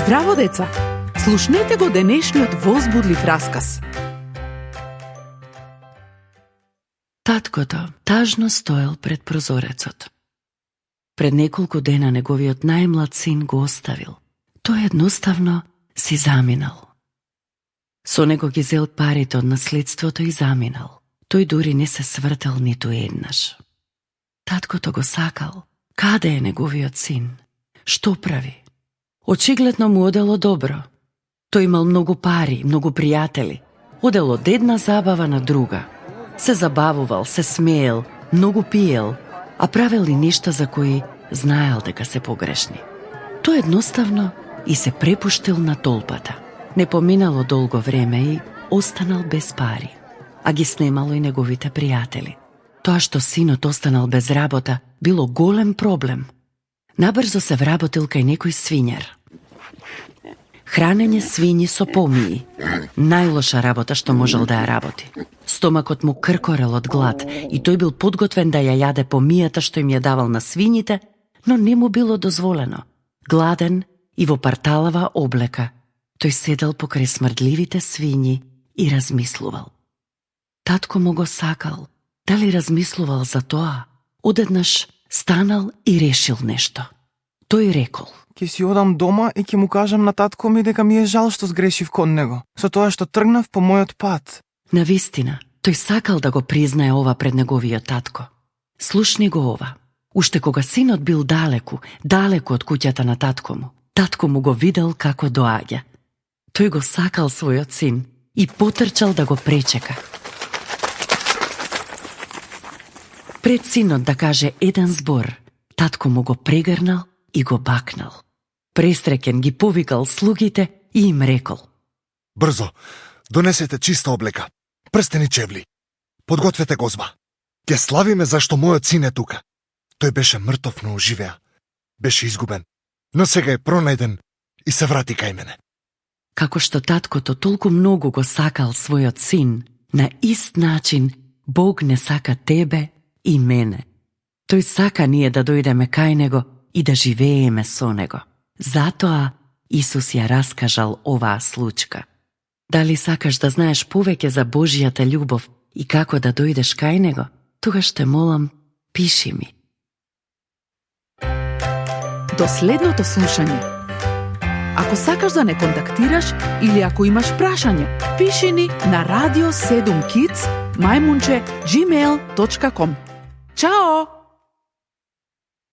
Здраво, деца! Слушнете го денешниот возбудлив расказ. Таткото тажно стоел пред прозорецот. Пред неколку дена неговиот најмлад син го оставил. Тој едноставно си заминал. Со него ги зел парите од наследството и заминал. Тој дури не се свртел ниту еднаш. Таткото го сакал. Каде е неговиот син? Што прави? Очигледно му одело добро. Тој имал многу пари, многу пријатели. Одел од една забава на друга. Се забавувал, се смеел, многу пиел, а правел и нешта за кои знаел дека се погрешни. Тој едноставно и се препуштил на толпата. Не поминало долго време и останал без пари, а ги снемало и неговите пријатели. Тоа што синот останал без работа било голем проблем. Набрзо се вработил кај некој свињар. Хранење свињи со помии. Најлоша работа што можел да ја работи. Стомакот му кркорел од глад и тој бил подготвен да ја јаде помијата што им ја давал на свињите, но не му било дозволено. Гладен и во парталава облека, тој седел покрај смрдливите свињи и размислувал. Татко му го сакал. Дали размислувал за тоа? Одеднаш станал и решил нешто. Тој рекол: Ќе си одам дома и ќе му кажам на татко ми дека ми е жал што сгрешив кон него, со тоа што тргнав по мојот пат. Навистина, тој сакал да го признае ова пред неговиот татко. Слушни го ова. Уште кога синот бил далеку од куќата на татко му го видел како доаѓа. Тој го сакал својот син и потрчал да го пречека. Пред синот да каже еден збор, татко му го прегрнал и го бакнал. Пресреќен ги повикал слугите и им рекол: Брзо, донесете чиста облека, прстени чевли. Подгответе гозба. Ќе славиме зашто мојот син е тука. Тој беше мртов, но оживеа. Беше изгубен, но сега е пронајден и се врати кај мене. Како што таткото толку многу го сакал својот син, на ист начин Бог не сака тебе и мене. Тој сака ние да дојдеме кај него и да живееме со него. Затоа Исус ја раскажал оваа случка. Дали сакаш да знаеш повеќе за Божјата љубов и како да дојдеш кај него? Тогаш те молам, пиши ми. До следното слушање. Ако сакаш да не контактираш или ако имаш прашање, пиши ни на radio7kids@gmail.com. Чао!